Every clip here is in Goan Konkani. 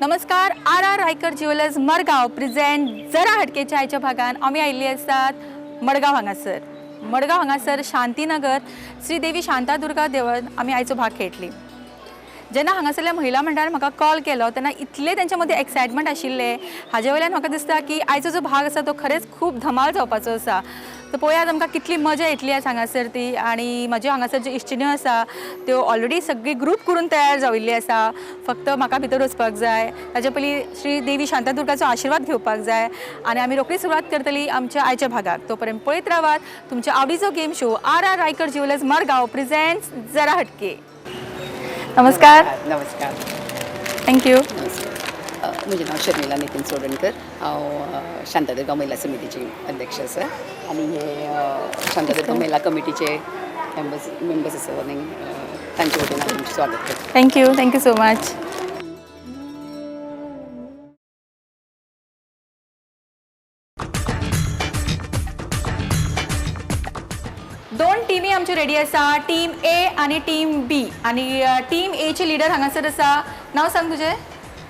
नमस्कार, R R Raikar jewellers Margao present जरा हटकेच्या आयच्या भागान आमी आयिल्ली आसात मडगांव हांगासर. मडगांव हांगासर शांतीनगर श्री देवी शांतादुर्गा देवळान आमी आयचो भाग खेळटली. जेन्ना हांगासरल्या महिला मंडळान म्हाका कॉल केलो तेन्ना इतले तेंच्या मदीं एक्सायटमेंट आशिल्लें, हाजे वयल्यान म्हाका दिसता की आयचो जो भाग आसा तो खरेंच खूब धमाल जावपाचो आसा. तर पळोवया आमकां कितली मजा येतली आयज हांगासर ती. आनी म्हज्यो हांगासर ज्यो इश्टिण्यो आसा त्यो ऑलरेडी सगळी ग्रूप करून तयार जाविल्ली आसा. फक्त म्हाका भितर वचपाक जाय, ताजे पयलीं श्री देवी शांतादुर्गाचो आशिर्वाद घेवपाक जाय आनी आमी रोखडी सुरवात करतली आमच्या आयच्या भागाक. तो पर्यंत पळयत रावात तुमच्या आवडीचो game show R R Raikar jewellers Margao presents Jara Hatke. नमस्कार. नमस्कार. Thank you. नमस्कार. म्हजें नांव शर्मिला नितीन चोडणकर. हांव शांतादुर्गा महिला समितीची अध्यक्ष आसा आनी हे शांतादुर्गा महिला कमिटीचे मेंबर्स मेंबर्स आसा आनी तांचे वतीन हांव तुमचें स्वागत करता. Thank you, thank you so much. दोन टिमी आमच्यो रेडी आसा, टीम ए आनी टीम बी. आनी टीम एची लिडर हांगासर आसा. नांव सांग तुजें.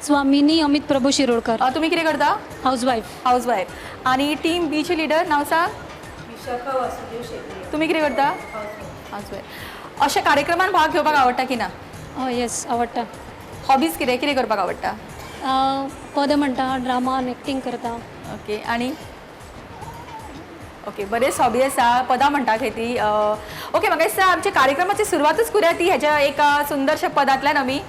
स्वामिनी अमित प्रभू शिरोडकर. तुमी कितें करता? हाऊसवाईफ. House wife. आनी टीम बीची लिडर, नांव सांग. तुमी कितें करता? House wife. अशा कार्यक्रमान भाग घेवपाक आवडटा की ना? हय, येस, आवडटा. हॉबीज कितें कितें करपाक आवडटा? पदां म्हणटा, ड्रामा आनी एक्टींग करता. ओके, आनी ओके, बरेच हॉबी आसा, पदां म्हणटा खंय ती. ओके, म्हाका दिसता आमच्या कार्यक्रमाची सुरवातच करूया ती हेज्या एका सुंदरशा पदांतल्यान आमी.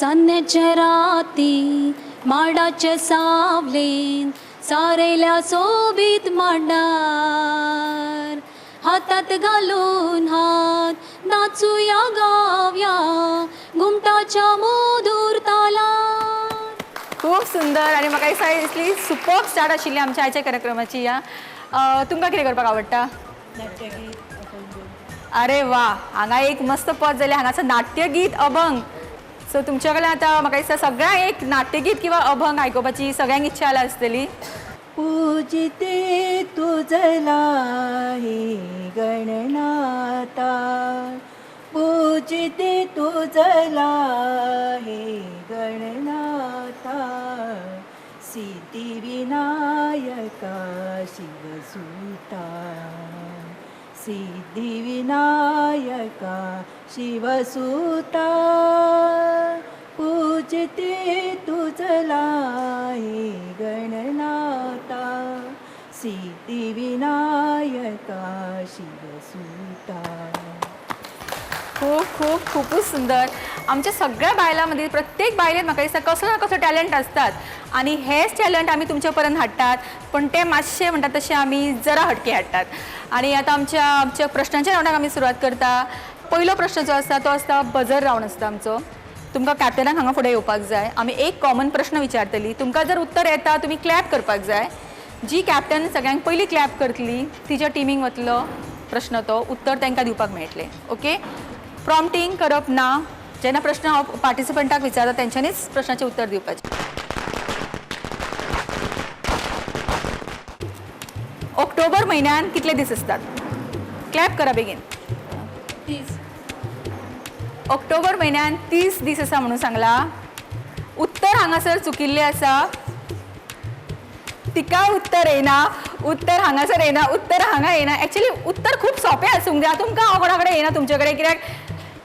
चान्न्याच्या राती माडाच्या सावलेन सारयल्या सोबीत मांडार, हातात घालून हात नाचूया गावया घुमटाच्या मधूर तालार. खूब सुंदर. आनी म्हाका दिसता इतली सुपर स्टार्ट आशिल्ली आमच्या आयच्या कार्यक्रमाची. या तुमकां कितें करपाक आवडटा? अरे वा, हांगा एक मस्त पद जालें हांगासर, नाट्यगीत अभंग. सो तुमच्या कडल्यान आतां म्हाका दिसता सगळ्यांक एक नाट्यगीत किंवा अभंग आयकुपाची सगळ्यांक इच्छा जाल्या आसतली. पूजिते तुझला हे गणनाथा, पूजिते तुझला हे गणनाथा, सिद्धिविनायका शिवसुता, सिद्धिविनायका शिवसुता, पूजिते तुझला हे गणनाथा, सिद्धिविनायका शिवसुता. खूब खूब खुपूच सुंदर. आमच्या सगळ्या बायलां मदीं, प्रत्येक बायलेन म्हाका दिसता कसलो ना कसलो टॅलंट आसतात आनी हेच टॅलंट आमी तुमच्या पर्यंत हाडटात, पण ते मातशे म्हणटा तशें आमी जरा हटके हाडटात. आनी आतां आमच्या आमच्या प्रश्नांच्या रावंडाक आमी सुरवात करता. पयलो प्रश्न जो आसता तो आसता बजर रावंड आसता आमचो. तुमकां कॅप्टनाक हांगा फुडें येवपाक जाय. आमी एक कॉमन प्रश्न विचारतली, तुमकां जर उत्तर येता तुमी क्लॅप करपाक जाय. जी कॅप्टन सगळ्यांक पयली क्लॅप करतली तिच्या टिमीक वतलो प्रश्न, तो उत्तर तांकां दिवपाक मेळटलें. ओके, प्रॉम्प्टींग करप ना. जेन्ना प्रश्न हांव पार्टिसिपंटाक विचारता तेंच्यांनीच प्रश्नाचें उत्तर दिवपाचें. ऑक्टोबर म्हयन्यान कितले दीस आसतात? क्लॅप करा बेगीन. 30. ऑक्टोबर म्हयन्यान 30 दीस आसा म्हणून सांगला. उत्तर हांगासर चुकिल्लें आसा. तिका उत्तर येना, उत्तर हांगासर येना, उत्तर हांगा येना. एक्चुअली उत्तर खूब सोंपें आसूंक जाय, तुमकां हांव कोणा कडेन येना तुमचे कडेन, कित्याक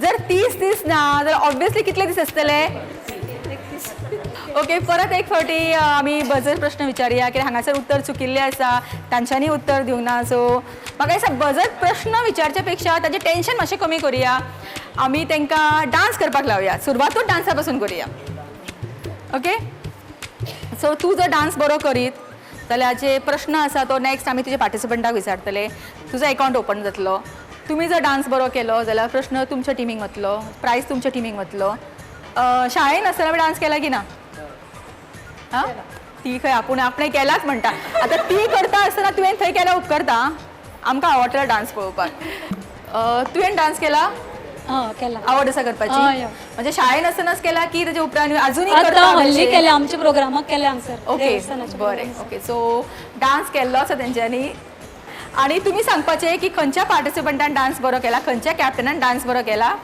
जर 30 दीस ना जाल्यार ऑब्वियसली कितले दीस आसतले? ओके, परत एक फावटी आमी बजर प्रश्न विचारुया, कित्याक हांगासर उत्तर चुकिल्लें आसा, तांच्यांनी उत्तर दिवंक ना. सो म्हाका दिसता बजर प्रश्न विचारच्या पेक्षा ताजें टेंशन मातशें कमी करुया. आमी तांकां डांस करपाक लावया. सुरवातूच डांसा पासून करुया. ओके, सो तूं जर डांस बरो करीत जाल्यार जे प्रश्न आसा तो नॅक्स्ट आमी तुज्या पार्टिसिपंटाक विचारतले, तुजो एकावंट ओपन जातलो. तुमी जर डांस बरो केलो जाल्यार प्रश्न तुमच्या टिमीक वतलो, प्रायज तुमच्या टिमीक वतलो. शाळेन आसतना बी डांस केला की ना? आं, ती खंय आपूण आपणें केलाच म्हणटा. आतां ती करता आसतना तुवें थंय केल्यार उपकरता. आमकां आवडटा डांस पळोवपाक. तुवें डांस केला? हय, केला. आवड आसा करपाची? हय, हय. म्हणजे शाळेन आसतनाच केला की ताजे उपरांत अजुनूय आतां करता? हल्ली केल्या, आमच्या प्रोग्रामाक केल्या हांगसर. ओके, देवस्थानाच्या बरें. प्रोग्रामाक. ओके, सो डांस केल्लो आसा तेंच्यांनी आनी तुमी सांगपाचें की खंयच्या पार्टिसिपंटान डांस बरो केला, खंयच्या कॅप्टनान डांस बरो केला.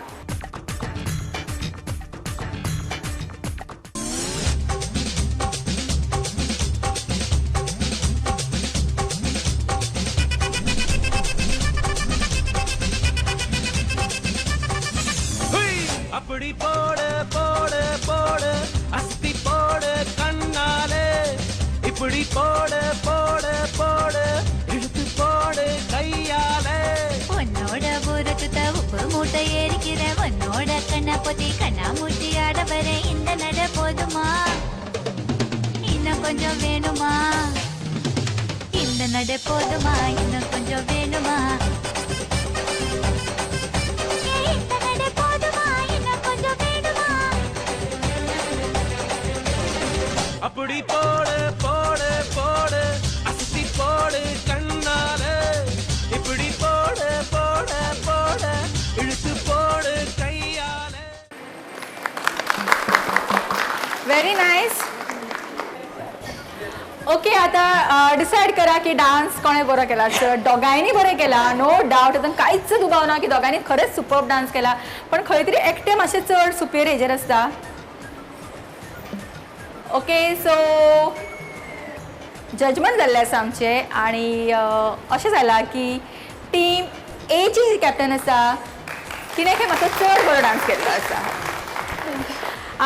அப்படி போடு போடு போடு இழுத்து போடு கையால. உன்னோட ஊருக்கு உப்பு மூட்டை ஏறிக்கிற, உன்னோட கண்ணை பொத்தி கண்ணா மூட்டி ஆட வர. இந்த நட போதுமா, இன்னும் கொஞ்சம் வேணுமா? இந்த நட போதுமா, இன்னும் கொஞ்சம் வேணுமா? ஏய், இந்த நட போதுமா, இன்னும் கொஞ்சம் வேணுமா? அப்படி போடு போடு போடு அசத்தி போடு கண்ணால. இப்படி போடு போடு போடு இழுத்து போடு கையால. Very nice. ओके, आतां डिसायड करा की डान्स कोणें बरो केला. चड दोगांयनी बरें केला, नो डावट. आतां कांयच दुबाव ना की दोगांयनी खरेंच सुपर्ब डान्स केला, पण खंय तरी एकटें मातशें चड सुपियर हेजेर आसता. ओके, सो जजमेंट जाल्लें आसा आमचें आनी अशें जालां की टीम एची जी कॅप्टन आसा तिणें खंय मातसो चड बरो डान्स केल्लो आसा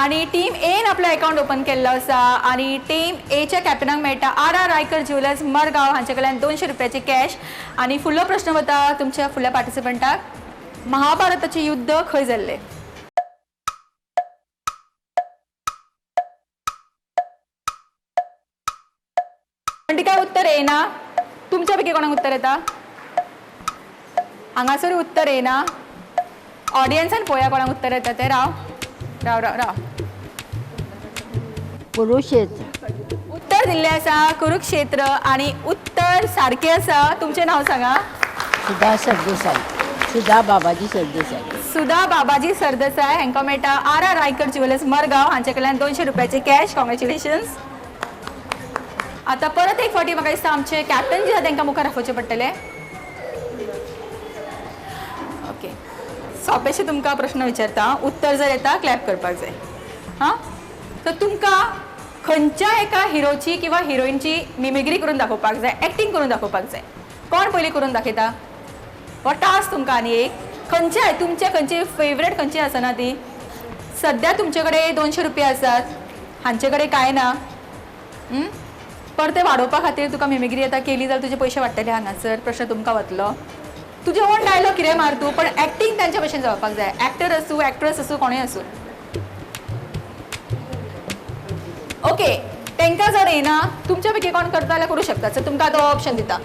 आनी टीम एन आपलो अकावंट ओपन केल्लो आसा आनी टीम एच्या कॅप्टनाक मेळटा R R Raikar jewellers Madgaon हांचे कडल्यान 200 रुपयाचे कॅश. आनी फुडलो प्रश्न वता तुमच्या फुडल्या पार्टिसिपंटाक. महाभारताचें युद्ध खंय जाल्लें? पण तिका उत्तर येना. तुमच्या पैकी कोणाक उत्तर येता? हांगासर उत्तर येना. ऑडियन्सान पळोवया कोणाक उत्तर येता तें. राव राव राव राव. कुरुक्षेत्र. उत्तर दिल्लें आसा कुरुक्षेत्र आनी उत्तर सारकें आसा. तुमचें नांव सांगा. सुधा सरदेसाय, सुधा बाबाजी सरदेसाय. सुधा बाबाजी सरदेसाय हांकां मेळटा R R Raikar jewellers Madgaon हांचे कडल्यान 200 रुपयाचे कॅश. कॉंग्रेच्युलेशन्स. आतां परत एक फावटी म्हाका दिसता आमचे कॅप्टन जे आसा तांकां मुखार आफोवचें पडटलें. ओके, सोंपेशे तुमकां प्रश्न विचारता, उत्तर जर येता क्लॅप करपाक जाय. हां, तर तुमकां खंयच्या एका हिरोची किंवा हिरोईनची मिमिग्री करून दाखोवपाक जाय, एक्टींग करून दाखोवपाक जाय. कोण पयलीं करून दाखयता? हो टास्क तुमकां. आनी एक खंयचे तुमचे खंयचे फेवरेट खंयची आसना ती. सद्या तुमचे कडेन 200 रुपया आसात, हांचे कडेन कांय ना. परते वाडोवपा खातीर तुका मिमिग्री आतां केली जाल्यार तुजे पयशे वाडटले. हांगासर प्रश्न तुमकां वतलो. तुजे ओन डायलॉग कितें मार तूं, पण एक्टींग तांच्या भशेन जावपाक जाय. एक्टर आसूं, एक्ट्रस आसूं, कोणूय आसूं. ओके, तांकां जर येना तुमच्या पैकी कोण करता जाल्यार करूं शकता. सो तुमकां आतां ऑप्शन दिता,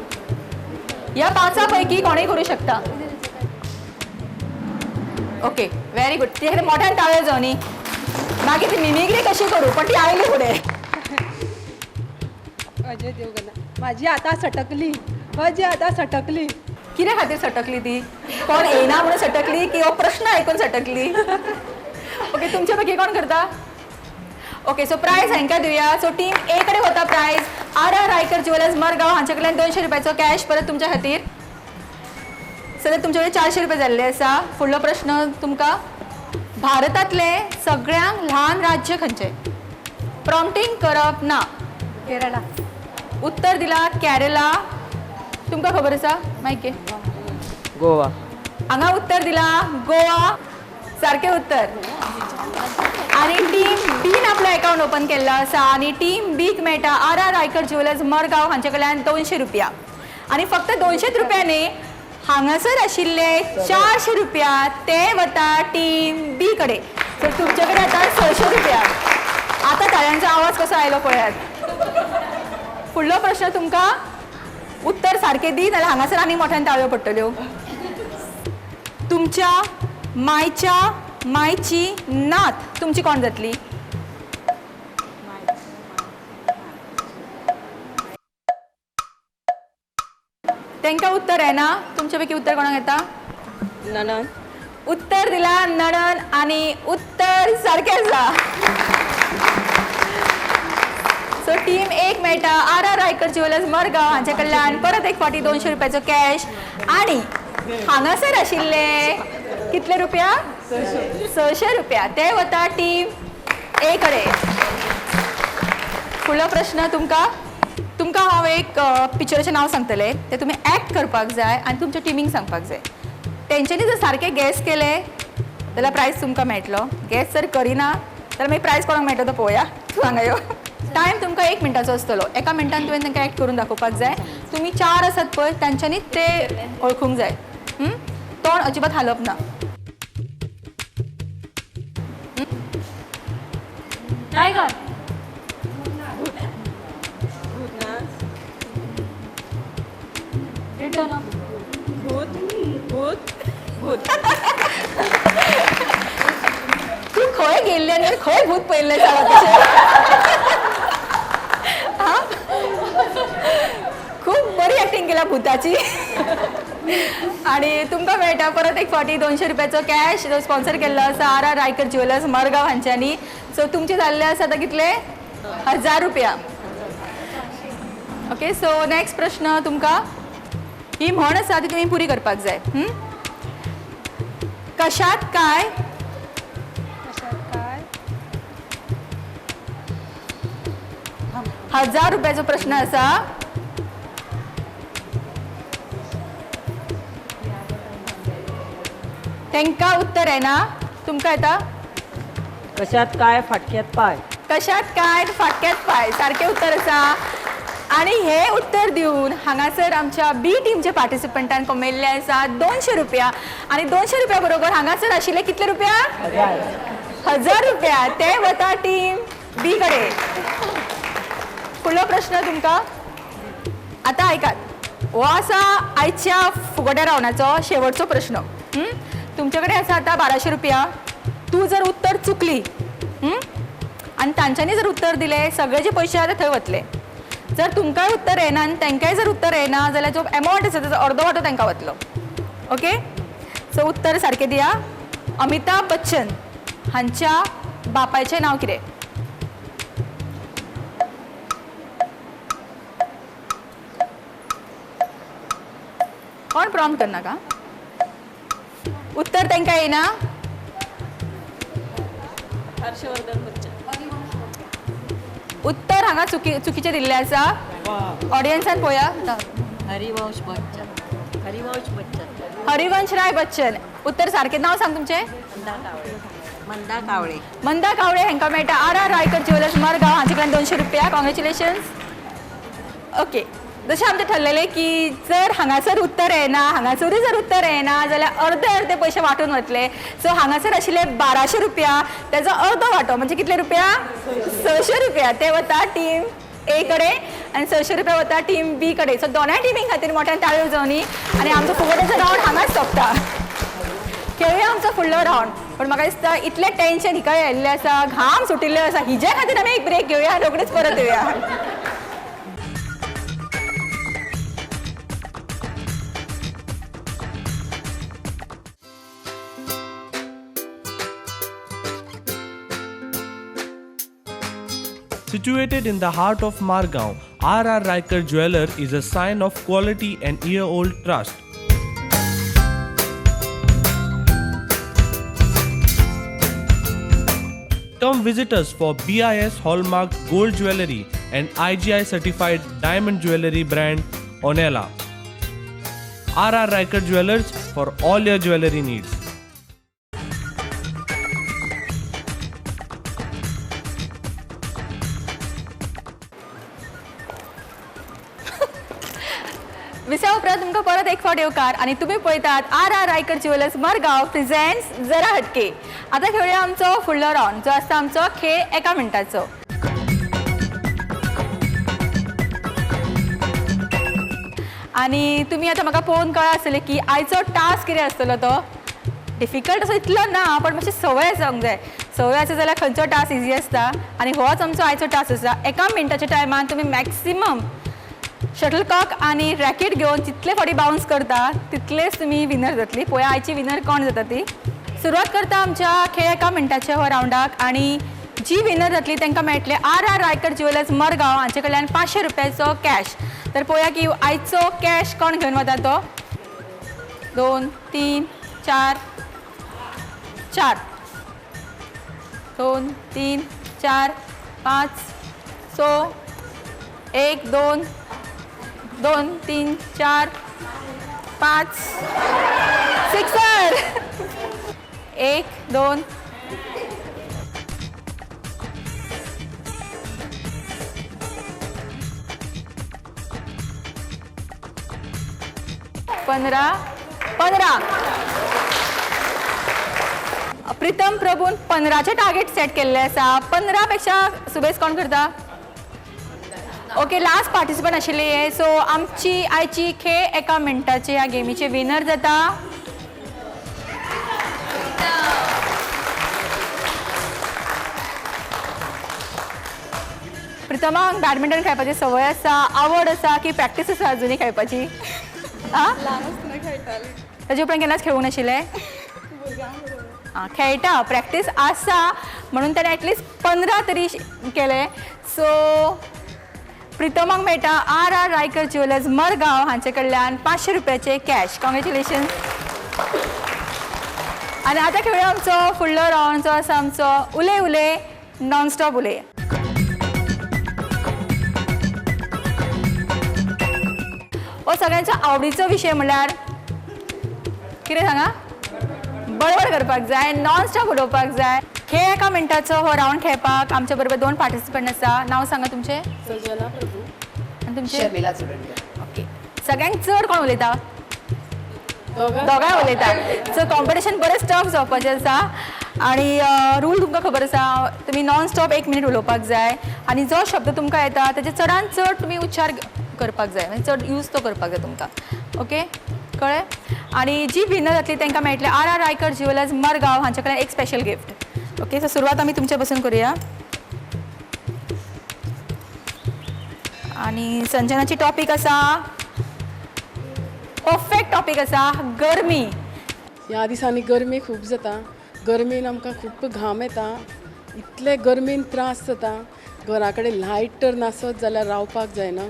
ह्या पांचा पैकी कोणूय करूं शकता. Okay, very good. ते खातीर मोठ्यान टाळयो जावं न्ही. मागीर ती मिमिग्री कशी करूं, पण ती आयली फुडें. अजय देवगण. माझी आता सटकली, माझी आता सटकली. कित्या खातीर सटकली ती? कोण येना म्हणून सटकली की हो प्रश्न आयकून सटकली? ओके, तुमच्या पैकी कोण करता? ओके, सो प्रायज हांकां दिवया. सो टीम ए कडेन वता prize R R Raikar jewellers Margao हांचे कडल्यान 200 रुपयाचो कॅश परत तुमच्या खातीर. सद्या तुमचे कडेन 400 रुपया जाल्ले आसा. फुडलो प्रश्न तुमकां, भारतांतलें सगळ्यांत ल्हान राज्य खंयचें? प्रॉम्प्टींग करप ना. केरळा. उत्तर दिला केरला. तुमकां खबर आसा मायके? गोवा. हांगा उत्तर दिला गोवा, सारकें उत्तर. आनी टीम बीन आपलो अकावंट ओपन केल्लो आसा आनी टीम बीक मेळटा R R Raikar jewellers Madgaon हांचे कडल्यान 200 रुपया. आनी फक्त 200 रुपया न्ही, हांगासर आशिल्ले 400 रुपया ते वता टीम बी कडेन. सो तुमचे कडेन आतां 600 रुपया. आतां ताळ्यांचो आवाज कसो आयलो पळयात. फुडलो प्रश्न तुमकां उत्तर सारकें दी, नाल्यार हांगासर आनी मोठ्यान ताळयो पडटल्यो. तुमच्या मायच्या मायची नात तुमची कोण जातली? तांकां उत्तर येना. तुमचे पैकी उत्तर कोणाक येता? ननन. उत्तर दिला नणन आनी उत्तर सारकें आसा. सो टीम एक मेळटा R R Raikar jewellers Madgaon हांचे कडल्यान परत एक फावटी 200 रुपयाचो कॅश. आनी हांगासर आशिल्ले कितले रुपया? 600 रुपया. ते वता टीम ए कडेन. फुडलो प्रश्न तुमकां, तुमकां हांव एक पिक्चराचें नांव सांगतलें, तें तुमी एक्ट करपाक जाय आनी तुमच्या टिमींक सांगपाक जाय. तेंच्यांनी जर सारकें गॅस केलें जाल्यार प्रायज तुमकां मेळटलो. गॅस जर करिना जाल्यार मागीर प्रायज कोणाक मेळटलो तो पळोवया. तूं हांगा यो. टायम तुमकां एक मिनटाचो आसतलो. एका मिनटान तुवें तांकां एक्ट करून दाखोवपाक जाय. तुमी चार आसात पळय तांच्यांनीच ते वळखूंक जाय. तोंड अजिबात हालप ना. टायगर. रिटर्न ऑफ भूत भूत भूत. तूं खंय गेल्लें आनी खंय भूत पळयल्लें सांग तशें. आं? खूब बरी एक्टींग केल्या भुताची. आनी तुमकां मेळटा परत एक फावटी 200 रुपयाचो कॅश जो स्पॉन्सर केल्लो आसा R R Raikar jewellers Madgaon हांच्यांनी. सो तुमचे जाल्ले आसा आतां कितले? 1000 रुपया. ओके, सो नेक्स्ट प्रश्न तुमकां ही म्हण आसा ती तुमी पुरी करपाक जाय. कशात काय कशात काय 1000 रुपयाचो प्रश्न आसा. तांकां उत्तर येना, तुमकां येता? कशात काय फाटक्यात पाय. कशात काय फाटक्यात पाय सारकें उत्तर आसा. आनी हे उत्तर दिवन हांगासर आमच्या बी टीमच्या पार्टिसिपंटान कमयल्ले आसा 200 रुपया. आनी 200 रुपया बरोबर हांगासर आशिल्ले कितले रुपया? 1000 रुपया. ते वता टीम बी कडेन. फुडलो प्रश्न तुमकां आतां आयकात. हो आसा आयच्या फुगड्या रावंडाचो शेवटचो प्रश्न. तुमचे कडेन आसा आतां 1200 रुपया. तूं जर उत्तर चुकली आनी तांच्यांनी जर उत्तर दिलें सगळे जे पयशे आसा ते थंय वतले. जर तुमकांय उत्तर येना आनी तांकांय जर उत्तर येना जाल्यार जो एमावंट आसा ताचो अर्दो वांटो तांकां वतलो. ओके, सो उत्तर सारकें दिया. अमिताभ बच्चन हांच्या बापायचें नांव कितें? कोण प्रॉम्प्ट करनाका? उत्तर तांकां येना. हर्षवर्धन बच्चन. उत्तर हांगा चुकीचें दिल्लें आसा. ऑडियन्सान पळोवया. हरिवंश बच्चन. हरिवंश बच्चन. हरिवंश राय बच्चन. उत्तर सारकें. नांव सांग तुमचें? मंदा कावळे. मंदा कावळे. मंदा कावळे हांकां मेळटा R R Raikar jewellers Madgaon हांचे कडल्यान 200 रुपया. कॉंग्रेच्युलेशन्स. ओके, जशें आमचें ठरलेलें की जर हांगासर उत्तर येना, हांगासरूय जर उत्तर येना जाल्यार अर्दे अर्दे पयशे वांटून वतले. सो हांगासर आशिल्ले 1200 रुपया तेजो अर्दो वांटो म्हणजे कितले रुपया? 600 रुपया. ते वता टीम ए कडेन आनी 600 रुपया वता टीम बी कडेन. सो दोनाय टिमीं खातीर मोठ्यान ताळयो जावनी आनी आमचो फुगड्याचो रावंड हांगाच सोंपता. खेळुया आमचो फुडलो रावंड. पण म्हाका दिसता इतलें टेंशन हिका आयिल्लें आसा, घाम सुटिल्लो आसा, हिजे खातीर आमी एक ब्रेक घेवया आनी रोखडीच परत येवया. Situated in the heart of Margao, R.R. Raikar Jeweller is a sign of quality and year-old trust. Come visit us for BIS Hallmark Gold Jewelry and IGI Certified Diamond Jewelry brand Onela. R.R. Raikar Jewelers for all your jewelry needs. विसा उपरांत तुमकां परत एक फावट येवकार आनी तुमी पळयतात R R Raikar jewellers Margao presents Jara Hatke. आतां खेळुया आमचो फुडलो रावंड जो आसता आमचो खेळ एका मिनटाचो. आनी तुमी आतां म्हाका पळोवन कळ्ळां आसतलें की आयचो टास्क कितें आसतलो. तो डिफिकल्ट असो इतलो ना, पण मातशी संवय आसूंक जाय. संवय आसा जाल्यार खंयचो टास्क इजी आसता आनी होच आमचो आयचो टास्क आसा. एका मिनटाच्या टायमान तुमी मॅक्सिमम शटलकॉक आनी रॅकेट घेवन जितले फावटी बावन्स करता तितलेच तुमी विनर जातली. पळोवया आयची विनर कोण जाता ती. सुरवात करता आमच्या खेळ एका मिनटाच्या हो रावंडाक आनी जी विनर जातली तांकां मेळटले R R Raikar jewellers Margao हांचे कडल्यान 500 रुपयाचो कॅश. तर पळोवया की आयचो कॅश कोण घेवन वता तो. 2 3 4 4 2 3 4 5 6 1 2 2 3 4 5 सिक्सर 1 2 15 15. प्रितम प्रभून 15चें टार्गेट सेट केल्लें आसा. 15 पेक्षा सुबेज कोण करता? ओके, लास्ट पार्टिसिपंट आशिल्ले हे. सो आमची आयची खेळ एका मिनटाचे ह्या गेमीचे विनर जाता प्रितमाक. बॅडमिंटन खेळपाची संवय आसा, आवड आसा की प्रॅक्टीस आसा अजुनूय खेळपाची? आ, ताजे उपरांत केन्नाच खेळूंक नाशिल्लें? आं, खेळटा, प्रॅक्टीस आसा म्हणून ताणें एटलिस्ट 15 तरी केले. सो प्रितमाक मेळटा आर आर रायकर ज्युएलर्स मरगांव हांचे कडल्यान 500 रुपयाचे कॅश. कॉंग्रेच्युलेशन. आनी आतां खेळुया आमचो फुडलो रावंड, जो आसा आमचो उलय उलय नॉनस्टॉप उलय. हो सगळ्यांचो आवडीचो विशय म्हणल्यार कितें सांगा? बडबड करपाक जाय, नॉनस्टॉप उलोवपाक जाय. खेळ एका मिनटाचो हो रावंड खेळपाक आमच्या बरोबर दोन पार्टिसिपंट आसा. नांव सांगा तुमचें. संजना प्रभू. आनी तुमचें? शर्मिला चोडणकर. ओके. सगळ्यांक चड कोण उलयता? दोगां. दोगांय उलयता. सो कॉम्पिटिशन बरेंच टफ जावपाचें आसा. आनी रूल तुमकां खबर आसा, तुमी नॉन स्टॉप एक मिनीट उलोवपाक जाय आनी जो शब्द तुमकां येता ताजे चडान चड तुमी उच्चार करपाक जाय, म्हणजे चड यूज तो करपाक जाय तुमकां. ओके, कळ्ळें? आनी जी विनर जातली तांकां मेळटलें आर आर रायकर ज्युएलर्स मरगांव हांचे कडेन एक स्पेशल गिफ्ट. ओके, सो सुरवात आमी तुमचे पसून करुया. आनी संजनाची टॉपीक आसा, परफेक्ट टॉपीक आसा, गरमी. ह्या दिसांनी गरमी खूब जाता. गरमेन आमकां खूब घाम येता. इतले गरमेन त्रास जाता. घरा कडेन लायट तर नासत जाल्यार रावपाक जायना.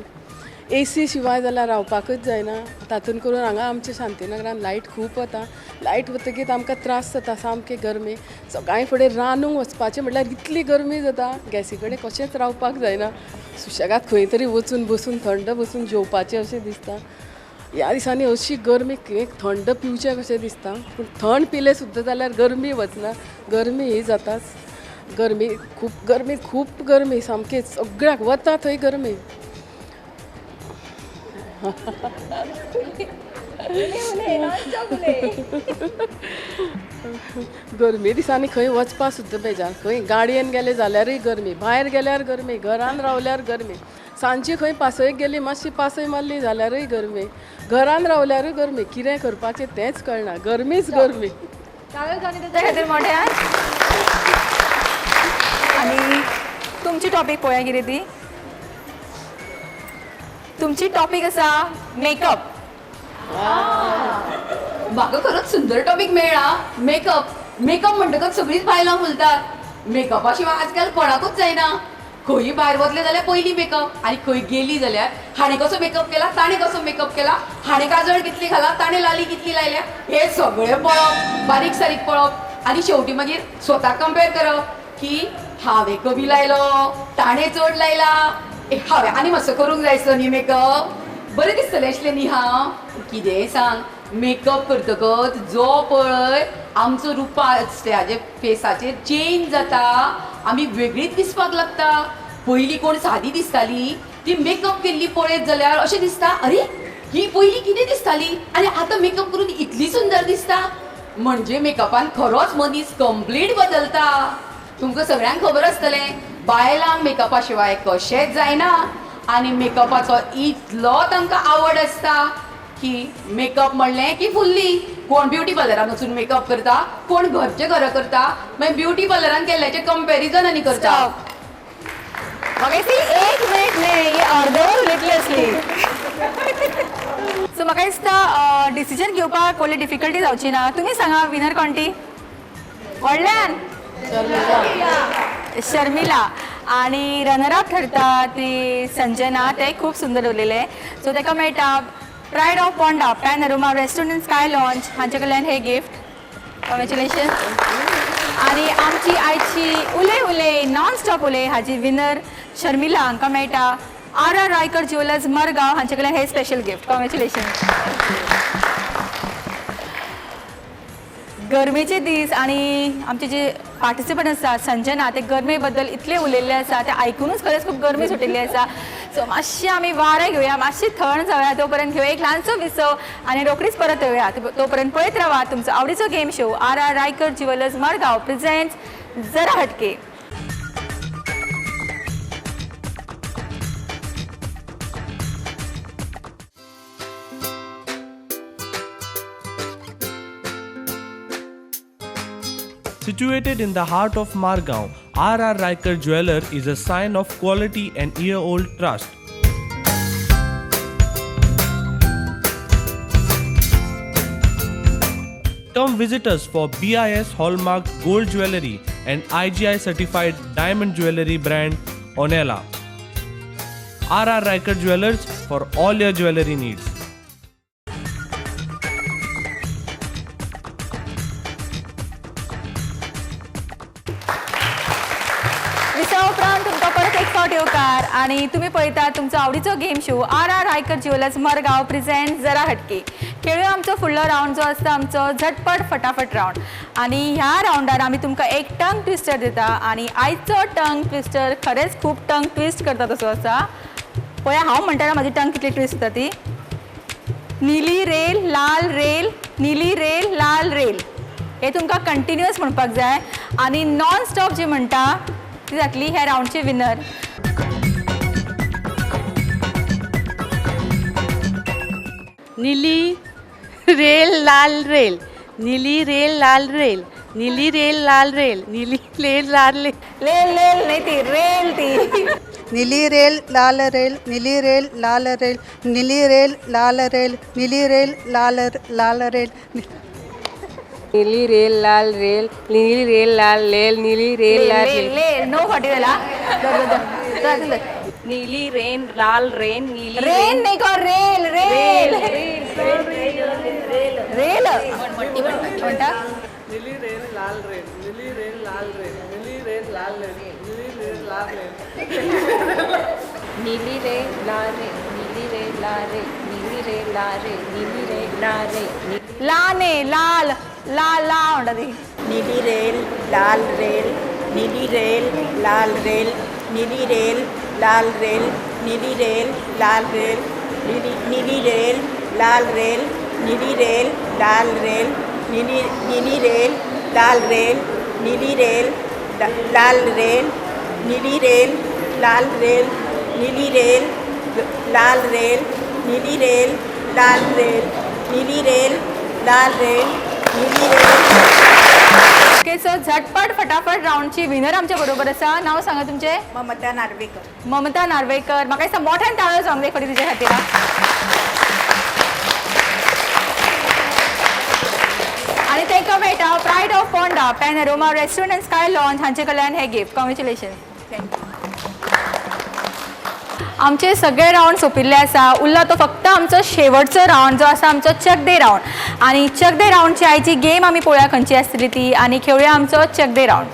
एसी शिवाय जाल्यार रावपाकच जायना. तातूंत करून हांगा आमच्या शांतीनगरान लायट खूब वता. लायट वतकीत आमकां त्रास जाता सामके गरमे. सकाळीं फुडें रांदूंक वचपाचें म्हटल्यार इतली गरमी जाता, गॅसी कडेन कशेंच रावपाक जायना. सुशेगाद खंय तरी वचून बसून थंड बसून जेवपाचें अशें दिसता. ह्या दिसांनी अशी गरमी, एक थंड पिवचें कशें दिसता, पूण थंड पिलें सुद्दां जाल्यार गरमी वचना. गरमी ही जाताच. गरमी खूब, गरमी खूब, गरमी सामकी सगळ्याक वता थंय गरमी. गरमे दिसांनी खंय वचपा सुद्दां बेजार. खंय गाडयेन गेले जाल्यारूय गरमी, भायर गेल्यार गरमी, घरान रावल्यार गरमी. सांजची खंय पासयेक गेली, मातशी पासय मारली जाल्यारूय गरमी, घरान रावल्यारूय गरमी. कितें करपाचें तेंच कळना. गरमीच गरमी. त्या खातीर मोठ्यान. आनी तुमची टॉपीक पळोवया कितें ती. तुमची टॉपीक आसा मेकअप. म्हाका खरोच सुंदर टॉपीक मेळ्ळा, मेकअप. मेकअप म्हणटकच सगळींच बायलां फुलतात. मेकअपा शिवाय आजकाल कोणाकूच जायना. खंय भायर वतले जाल्यार पयलीं मेकअप, आनी खंय गेली जाल्यार हाणें कसो मेकअप केला, ताणें कसो मेकअप केला, हाणें काजळ कितली घाला, ताणें लाली कितली लायल्या, हें सगळें पळोवप, बारीक सारीक पळोवप. आनी शेवटी मागीर स्वता कंपेर करप की हांवें कमी लायलो, ताणें चड लायला, ए, हांवें आनी मातसो करूंक जाय आसलो न्ही मेकअप, बरें दिसतलें आसलें न्ही हांव. कितेंय सांग, मेकअप करतकच जो पळय आमचो रुपा जे फेसाचेर चेंज जाता, आमी वेगळीच दिसपाक लागता. पयलीं कोण सादी दिसताली ती मेकअप केल्ली पळयत जाल्यार अशें दिसता, अरे ही पयलीं कितें दिसताली आनी आतां मेकअप करून इतली सुंदर दिसता. म्हणजे मेकअपान खरोच मनीस कंप्लीट बदलता. तुमकां सगळ्यांक खबर आसतलें, बायलांक मेकअपा शिवाय कशेंच जायना. आनी मेकअपाचो इतलो तांकां आवड आसता की मेकअप म्हणलें की फुल्ली. कोण ब्युटी पार्लरान वचून मेकअप करता, कोण घरचे घरा करता, मागीर ब्युटी पार्लरान केल्ल्याचें कंपॅरिजन आनी करता. म्हाका दिसता एक मिनीट न्ही, ही अर्दवर उलयतली आसली. सो म्हाका दिसता डिसिजन घेवपाक व्हडली डिफिकल्टी जावची ना. तुमी सांगा विनर कोण ती? व्हडल्यान. शर्मिला. आणि रनर अप ठरता ती संजना, ते खूब सुंदर उरलेले. सो ताका मेळटा pride of Ponda panorama restaurant and sky lounge हांचे कडल्यान हे गिफ्ट. कॉंग्रेच्युलेशन. आणि आमची आयची उलय उलय नॉन स्टॉप उलय हाजी विनर शर्मिला हांकां मेळटा आर आर रायकर ज्युएलर्स मरगांव हांचे कडल्यान हे स्पेशल गिफ्ट. कॉंग्रेच्युलेशन. गरमेचे दीस आणि आमचे जे पार्टिसिपंट आसा संजना, ते गरमे बद्दल इतले उलयल्ले आसा, ते आयकुनूच खरेंच खूब गरमी सुटिल्ली आसा. सो मातशें आमी वारें घेवया, मातशी थंड जावया, तोपर्यंत घेवया एक ल्हानसो विसव आनी रोखडीच परत येवया. तोपर्यंत पळयत रावा तुमचो आवडीचो game show R R Raikar jewellers Margao presents Jara Hatke. Situated in the heart of Margao, R.R. Raikar Jeweler is a sign of quality and year old trust. Come visit us for BIS Hallmark Gold Jewelry and IGI certified diamond jewelry brand Onela. R.R. Raikar Jewelers for all your jewelry needs. विसवा उपरांत तुमकां परत एक फावट येवकार आनी तुमी पळयतात तुमचो आवडीचो game show R R Raikar jewellers Margao present Jara Hatke. खेळूया आमचो फुडलो रावंड जो आसता आमचो झटपट फटाफट रावंड आनी ह्या रावंडार आमी तुमकां एक टंग ट्विस्टर दिता आनी आयचो टंग ट्विस्टर खरेंच खूब टंग ट्विस्ट करता तसो आसा. पळया हांव म्हणटा म्हाजी टंग कितली ट्विस्ट जाता ती. निली रेल लाल रेल, निली रेल लाल रेल, हे तुमकां कंटिन्युअस म्हणपाक जाय आनी नॉन स्टॉप जी म्हणटा ती जातली ह्या रावंडची विनर. निली रेल लाल रेल, निली रेल लाल रेल, निली रेल लाल रेल, निली रेल लाल रेल. लेल लेल नाही ती रेल ती. निली रेल लाल रेल, निली रेल लाल रेल, निली रेल लाल रेल, निली रेल लाल लाल रेल. निली रेल लाल रेल, निली रेल लाल रेल, निली रेल लाल लेल रेल. लेल नो फाटी जाला. निली रेन लाल रेन, निली रेन नाही गो, रेल रेल रेल म्हणटा. निली रेल लाल रेल, निली रेल लाल रेल, निली रेल लाल रेल, निली रेल लाल रेल. निली रे लाल रे, निली रे लाल रे, निली रे लाल रे, निली रे लाल रे. ला न्ही लाल ला ला म्हणटा ती. निली रेल लाल रेल, निली रेल लाल रेल, निली रेल लाल रेल, निली रेल लाल रेल, निली निली रेल लाल रेल, निली रेल लाल रेल, निली निली रेल लाल रेल, निली रेल लाल रेल, निली रेल लाल रेल, निली रेल लाल रेल, निली रेल लाल रेल, निली रेल लाल रेल, निली रेल. ओके सो झटपट फटाफट रावंडची विनर आमच्या बरोबर आसा. नांव सांगा तुमचें. ममता नार्वेकर. ममता नार्वेकर. म्हाका दिसता मोठ्यान ताळयो जावंक जाय फाटी तुज्या खातीर. आनी तांकां मेळटा pride of Ponda Panorama restaurant and sky lounge हांचे कडल्यान हें गिफ्ट. कॉंग्रेच्युलेशन. आमचे सगळे रावंड सोंपिल्ले आसा. उरला तो फक्त आमचो शेवटचो रावंड जो आसा आमचो चक दे रावंड. आनी चक दे रावंडची आयची गेम आमी पळोवया खंयची आसतली ती आनी खेळुया आमचो चक दे रावंड.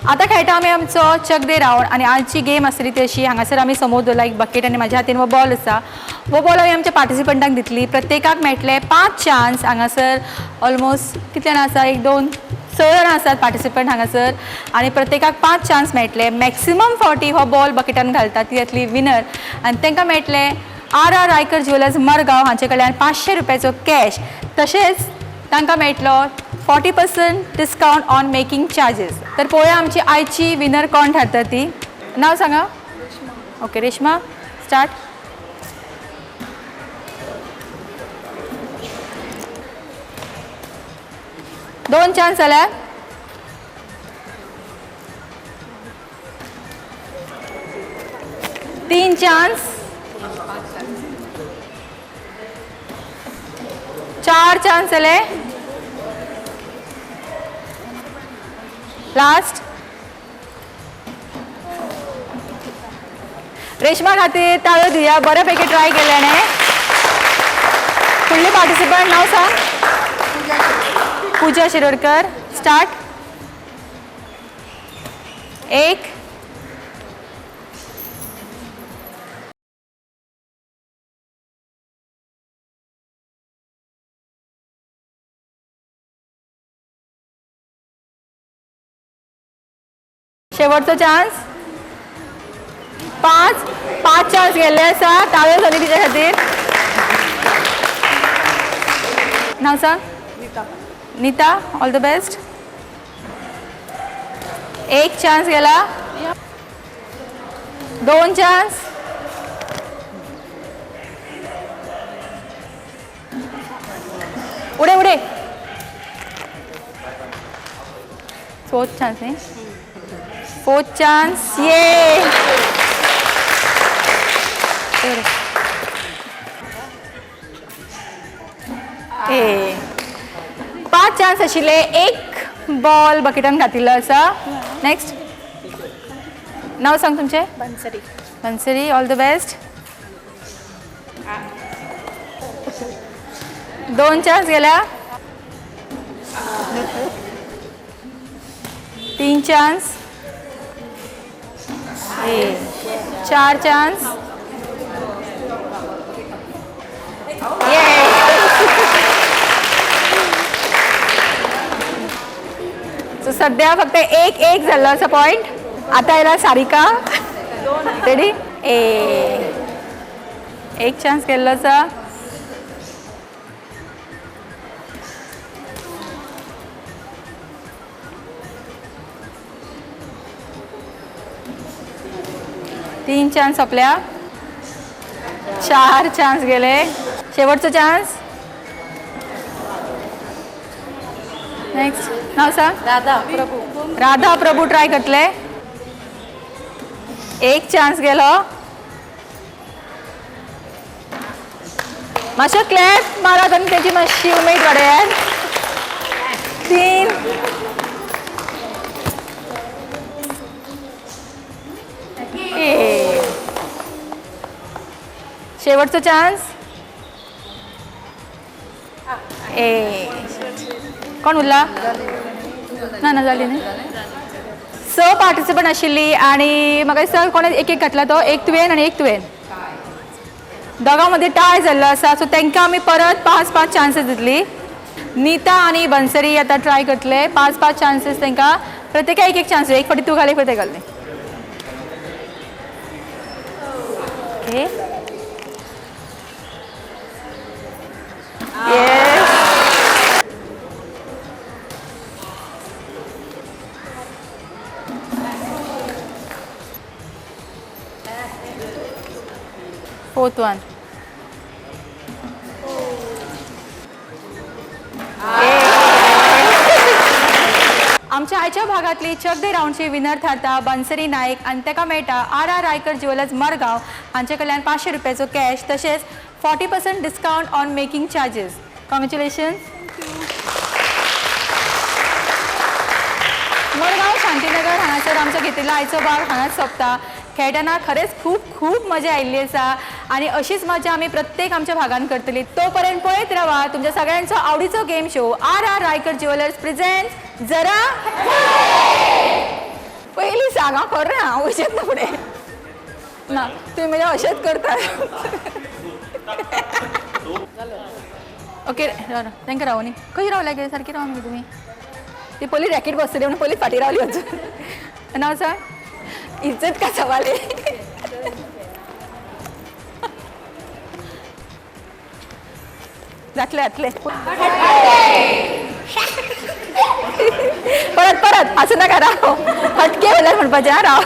आतां खेळटा आमी आमचो चक दे रावंड आनी आजची गेम आसतली ती अशी. हांगासर आमी समोर दवरला एक बकेट आनी म्हाज्या हातीन हो बॉल आसा. हो बॉल आमी आमच्या पार्टिसिपंटांक दितली. प्रत्येकाक मेळटले 5 चान्स. हांगासर ऑलमोस्ट कितले जाणां आसा, 1 2 6 जाणां आसात पार्टिसिपंट हांगासर आनी प्रत्येकाक 5 चान्स मेळटले. मॅक्सिमम फावटी हो बॉल बकेटान घालता ती जातली विनर आनी तांकां मेळटले R R Raikar jewellers Margao हांचे कडल्यान 500 रुपयाचो कॅश. तशेंच तांकां मेळटलो 40% डिस्कावंट ऑन मेकिंग चार्जीस. तर पळोवया आमची आयची विनर कोण थारता ती. नांव सांगा. Okay Reshma start. 2 चान्स जाल्यार 3 चान्स, 4 चान्स जाले. लास्ट रेश्मा खातीर ताळयो दिया. बऱ्यापैकी ट्राय केल्याने. फुडले पार्टिसिपंट नांव सांग. पूजा शिरोडकर. स्टार्ट. 1 शेवटचो चान्स. पांच, पांच चान्स गेल्ले आसा. ताळयो जाली तिच्या खातीर. नांव सांग. Nita, all the best. एक चान्स गेला, दोन चान्स. उडे उडे. फोर्थ चान्स न्ही, फोर्थ चान्स. ये ए पांच चान्स आशिल्ले, एक बॉल बकेटान घातिल्लो आसा. नेक्स्ट, नांव सांग तुमचें. Bansari. Bansari, all the best. दोन चान्स गेल्या, तीन चान्स, ए चार चान्स. सो सध्या फक्त एक एक जाल्लो आसा पॉयंट. आतां येयला सारिका. रेडी? ए एक चान्स गेल्लो आसा. तीन चान्स सोंपल्या, चार चान्स गेले. शेवटचो चान्स. नेक्स्ट, नाव सांग. राधा प्रभू. राधा प्रभू ट्राय करतले. एक चान्स गेलो. मातशें क्लॅप मारात आनी तेजी मातशी उमेद वाडयात. तीन, ए शेवटचो चान्स. ए कोण उरला? ना ना, जाली न्ही. स पार्टिसिपंट आशिल्ली आनी म्हाका दिसता कोणें एक एक घातला तो एक तुवें आनी एक तुवें, दोगां मदीं टाय जाल्लो आसा. सो तांकां आमी परत पांच पांच चान्सीस दितली. नीता आनी बनसरी आतां ट्राय करतले. पांच पांच चान्सीस तांकां, प्रत्येका एक एक चान्स. एक फावटी तूं घाल, एक फावटी ते घालले. Okay, yes. Fourth one. आमच्या आयच्या भागातली चक दे राऊंडची विनर थारता बनसरी नायक आनी ताका मेळटा R R Raikar jewellers Madgaon हांचे कडल्यान 500 रुपयाचो कॅश, तशेंच 40% discount on making charges. Congratulations. Madgaon Shantinagar हांगासर आमचो घेतिल्लो आयचो भाग हांगाच सोंपता. खेळटना खरेंच खूब खूब मजा आयिल्ली आसा आनी अशीच मजा आमी प्रत्येक आमच्या भागान करतली. तो पर्यंत पळयत रावा तुमच्या सगळ्यांचो आवडीचो game show R R Raikar jewellers present जरा पयलीं सांग हांव खरें हांव अशेंच ना फुडें ना तुमी म्हणजे अशेंच करता. ओके, राव तांकां रावनी. खंय रावल्या गे? सारकी राव मगे तुमी. ती पयलीं रॅकेट बसतली म्हणून पयलीं फाटीं रावली वचून. नांव सांग. इज्जत का सवाल है. जातले जातले. परत परत असं नका राव, हटके म्हणल्यार म्हणपाचें. हा, राव.